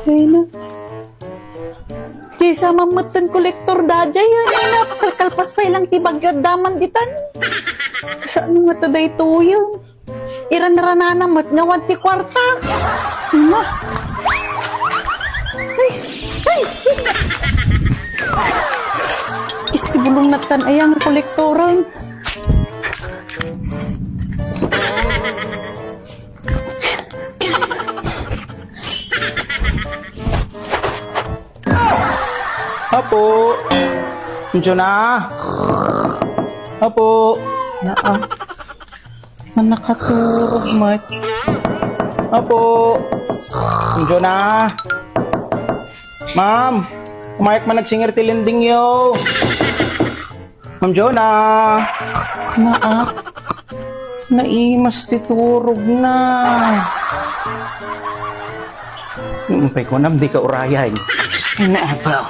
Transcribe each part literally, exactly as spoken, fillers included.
Ay na. Ti sa mammetten kolektor daydiay, ay na. Kalkalpas pay lang ti bagyo, adda man ditan. Saan nga ta daytoyen? Iran-ranana met nga awan ti kuarta. Ima. Ay, ay. Isti bulong nagtan ayang kolektoran. Apo. Unjo na. Apo. Naa. Mannakaturog met. Apo. Unjo na. Ma'am, umayak man agsingir ti lendingyo. Ma'am Jonah. Naa. Naimas ti turogna. Apay kunam, dika urayan. Ay, naabaw.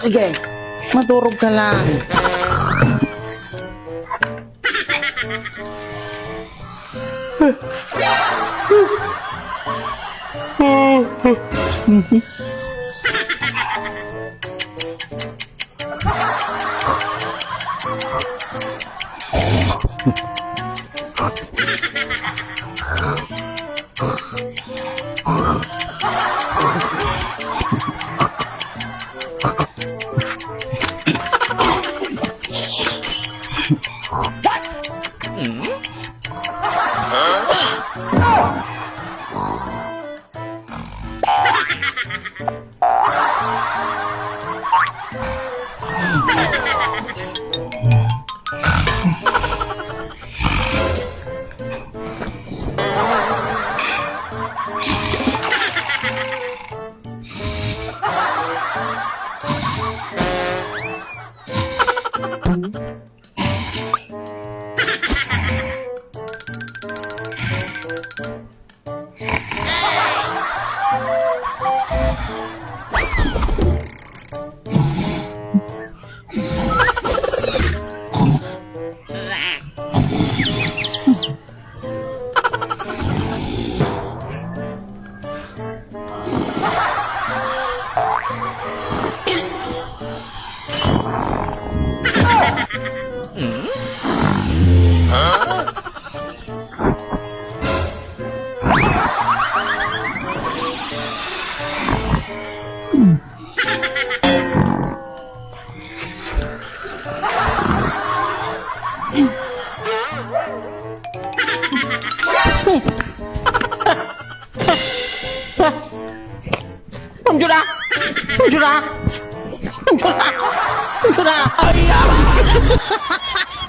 Sige, maturog ka lang. Ma'am Jura! Ma'am Jura! Ma'am Jura! Ma'am Jura! Ay, ah!